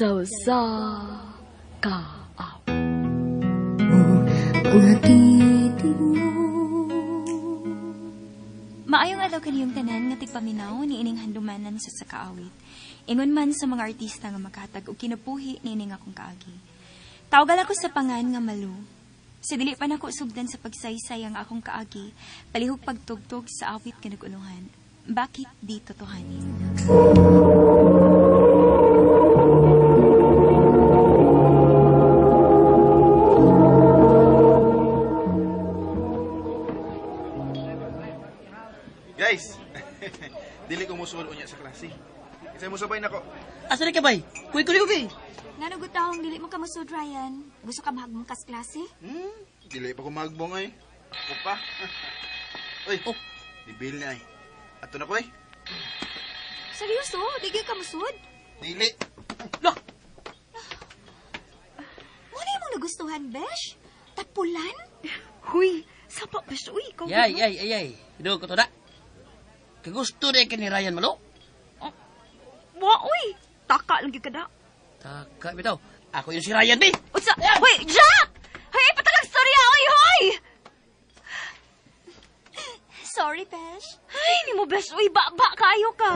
Sa usa ka awit. Mga titig mo. Maayong adlaw kaniyong tanan nga tigpaminaw ni ining handumanan sa sakaawit. Ingon man sa mga artista nga makatag og kinabuhi niining akong kaagi. Tawagan ako sa pangan nga Malu. Sa dili pa nako sugdan sa pagsaysay ang akong kaagi, palihog pagtugtog sa awit nga nag-unuhan. Bakit di totohanin? Guys, dili ko musuol unya sa klase. Isa mo sabay nako. Asa na ka bay? Kuy kuy kuy. Ngano gutahong dili mo ka musud, Ryan? Gusto ka mahagbong kas klase? Dili pa ko mahagbong ay. Ako pa. Uy, Oh. Dibil na ay. Ato na ko ay. Seryoso? Di gyud ka musud? Dili. Lah. Wala imong nagustuhan, Besh? Tapulan? Huy, sapa Besh, uy, ikaw. Yay, yay, ay, ay. Hinuog ko to na. Kagusto na ka ni Ryan Malo? Oh, wa, uy. Taka lang gyud ka da. Taka, bitaw. Ako yung si Ryan, bi. Unsa? Hoy, Jack! Hoy, patalag storya, oy, hoy! Sorry, Besh. Ay, ni mo, Besh. Uy, ba-ba, kaayo ka.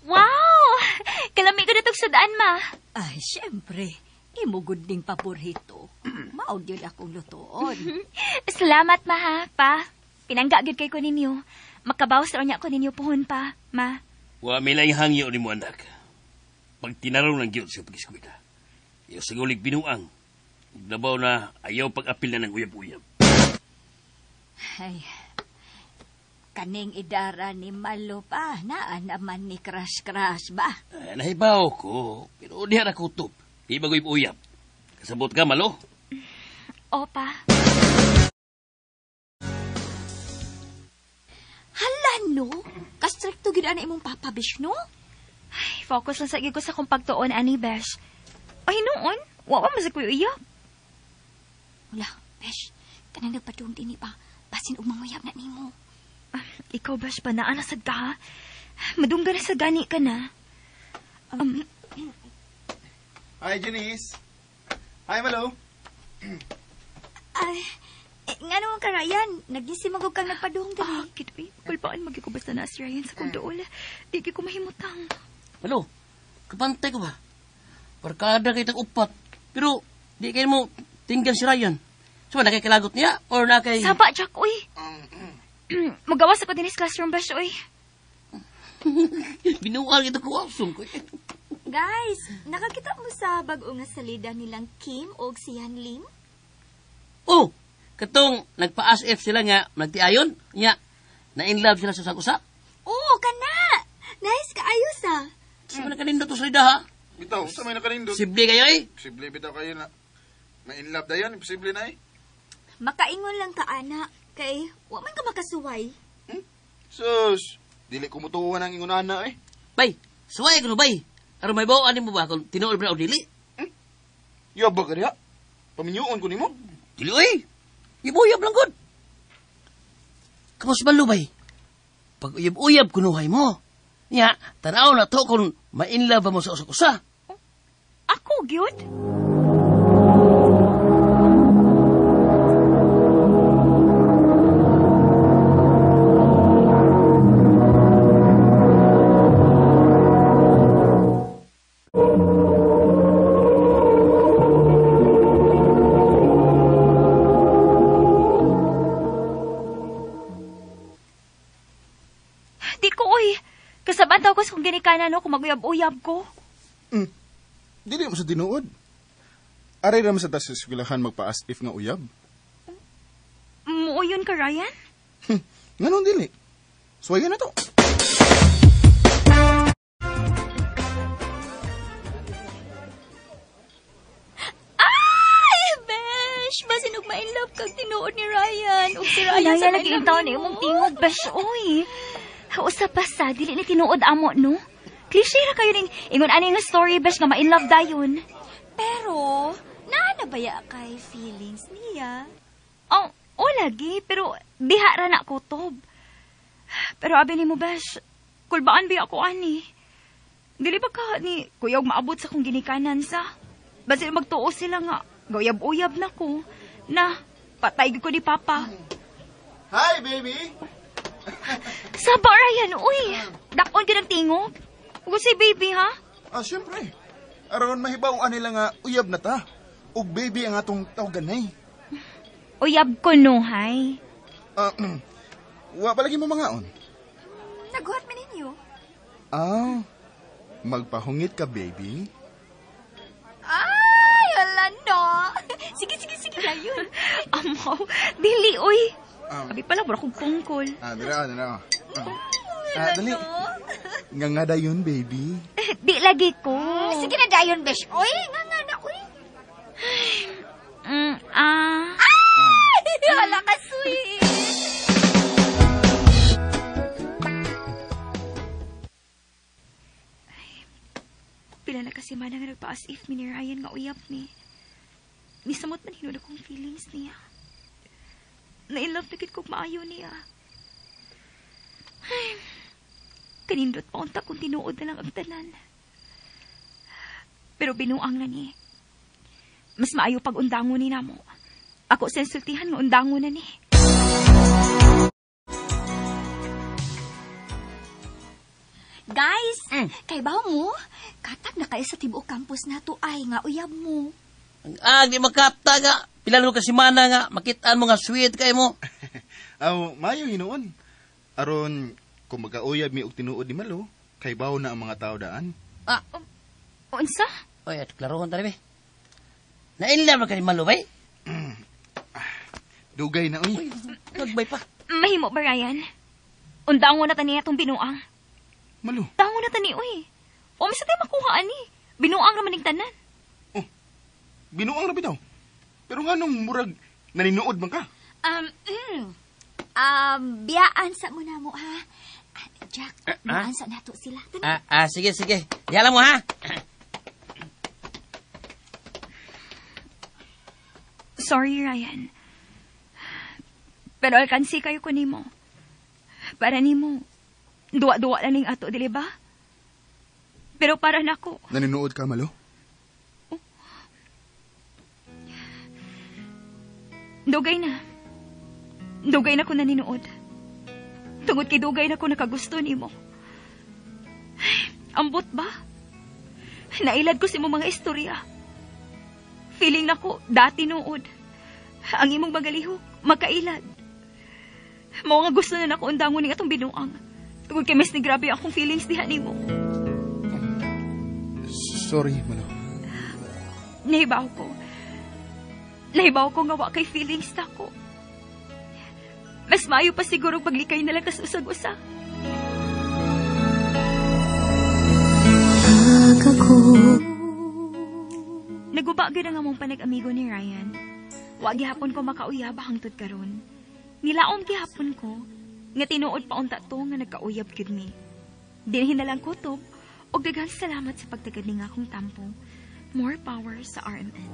Wow! Kalami ko na itong sudaan, ma. Ay, siyempre. Imugod ding paborito. Maog yun akong lutoon. Salamat, ma, ha, pa. Pinangga gyud kay ko ninyo. Makabawas ra unya ko ninyo puhon pa, ma. Wa may laing hangyo ni mo, anak. Pag tinarong lang gyud sa pag-eskwela. Ayaw sa gulig binuang. Labaw na ayaw pag-apil na ng uyab-uyab. Ay, kaning idara ni Malo pa, naa naman ni Crush-Crush ba? Ay, nahibaw ko, pero diha na kutob. Di ba uyab? Kasabot ka, Malo? Opa. Hala, no? Kastrikto gid ana imong papa, Besh, no? Ay, focus lang sa ko sa kong pagtuon, ani, Besh. Ay, noon, wa pa masag ko'y uyab. Wala, Besh. Kanang nagpadung din pa. Basin og manguyab na nimo. Ah, ikaw, Besh, pa naa na sad ka, ha? Madungga na sa gani ka na. Hi, Janice. Hi, Malo. Ay, nga naman ka, Ryan. Nagising magog kang nagpadung diri. Ah, kit, uy. Kulpaan, magig ko basta na si Ryan sa kong duol. Di ko mahimutang. Malo, kapantay ko ba? Barkada kay tag upat. Pero, di kayo mo tinggan si Ryan. So, nakikalagot niya? Or nakay... Saba, Jack, uy. Magawas ako din sa classroom, Besh, uy. Binual kita ko, awesome ko. Guys, nakakita mo sa bag-o nga salida nilang Kim o si Han Lim? Oh, katong nagpa-as if sila nga nagtiayon, nya, na-in love sila sa usag-usa. Oo, kana! Nice ka, ayos ah. Sa man nakanindot to salida ha? Bitaw, sa may nakanindot. Posible kayo eh. Posible bitaw kayo na ma-in love dayon, imposible na eh. Makaingon lang ka, ana. Kay, wa man ka makasuway. Sus, dili ko mutuwa ng ingunana eh. Bay, suway ko no, bay. Aron may bawaan mo ba kung tinuod ba na o dili? Yaba ka diha. Paminyuon ko nimo. Dili oy. Ibuyab lang gud. Kamos ba lubay? Pag uyab-uyab kunuhay mo. Nya, tanaw na to kung ma-inlove ba mo sa usa-usa. Ako, gyud? Di ko, uy. Kasaban daw ko sa kong ginikanan, no, kung mag-uyab-uyab ko. Dili mo sa tinuod. Aray ra man sa tas sa eskwelahan magpa-as if nga uyab. Muuyon ka, Ryan? Nganong dili? Suwayan na to. Ay, Besh! Basin og ma-in love kag tinuod ni Ryan. Ug si Ryan Alaya, sa lagi ma-in yung love taon na nimo. imong tingog, Besh, uy. Usa pa sa, dili ni tinuod amo, no? Cliche ra kayo ning ingon ani nga story, Besh, nga ma-in love dayon. Pero, naa na baya kay feelings niya? Oh, oh lagi, pero diha ra na kutob. Pero abi nimo, Besh, kulbaan biya ako ani. Dili ba ka ni kuya og maabot sa kong ginikanan sa? Basin magtuo sila nga gauyab-uyab na ko. Na, patay ko ni Papa. Hi, baby! Saba, Ryan, uy! Dakon ka ng tingog. Ug si baby, ha? Ah, siyempre. Aron mahibaw-an nila nga uyab na ta. Ug baby ang atong tawganay. Uyab ko no, hay. Wa pa lagi mo mangaon? Naguhat man ninyo. Ah, magpahungit ka, baby. Ay, wala no. Sige, sige, sige na yun. Amaw, dili, uy. Abi pala, mura kong pungkol. Ah, dira, dira. Dali. Nga nga dayon, baby. Di lagi ko. Sige na dayon, besh. Uy, nga nga na, uy. Ay, wala ka sweet. Pila na kasi man nga nagpa-as if mi ni Ryan nga uyab mi. Nisamot man hinula kong feelings niya. Na-inlove na gid kog maayo niya. Ay, kanindot pa unta kung tinuod na lang ang tanan. Pero binuang na ni. Mas maayo pag undangon ni namo. Ako sa insultihan nga undangon na ni. Guys, kay ba mo? Katag na kayo sa tibuok campus nato ay nga uyab mo. Ang ag, di makapta nga. Pila na ka simana nga, makitaan mo nga sweet kay mo. Aw, mayo hinuon. Aron, kung magkauyab mi og tinuod ni Malo, kay bawo na ang mga tao daan. Ah. Unsa? Oy, at klarohon tari be. Na-inlove ka ni Malo, bay? Dugay na, uy. Nagbay pa. Mahimo ba, Ryan? Undangon na tani atong binuang. Malo. Tango na tani, uy. O, misa tayo makuha, ani. Binuang naman ning tanan. Oh, binuang na bitaw. Pero nga nung murag naninood man ka? Biyaan sa muna mo, ha? Jack, biyaan sa nato sila. Sige, sige. Yala mo, ha? Sorry, Ryan. Pero alkansi kayo ko nimo. Para nimo, duwa-duwa lang ning ato, dili ba? Pero para nako. Naninood ka, Malo? Oh. Dugay na. Dugay na ko naninood. Tungod kay dugay na ko nakagusto nimo. Ambot ba? Nailad ko sa imong mga istorya. Feeling nako dati nood. Ang imong magalihok, magkailad. Mao nga gusto na nako undangon ning atong binuang. Tungod kay mas ni grabe akong feelings diha nimo. Sorry, Malo. Nahibaw ko. Nahibaw ko nga wa kay feelings nako. Mas maayo pa siguro paglikay na lang kas usag-usa. Naguba gyud ang among panag-amigo ni Ryan. Wa gihapon ko makauyab hangtod karon. Nilaom gihapon ko nga tinuod pa unta to nga nagkauyab gyud mi. Dinhi na lang kutob og daghang salamat sa pagtagad ning akong tampo. More power sa RMN.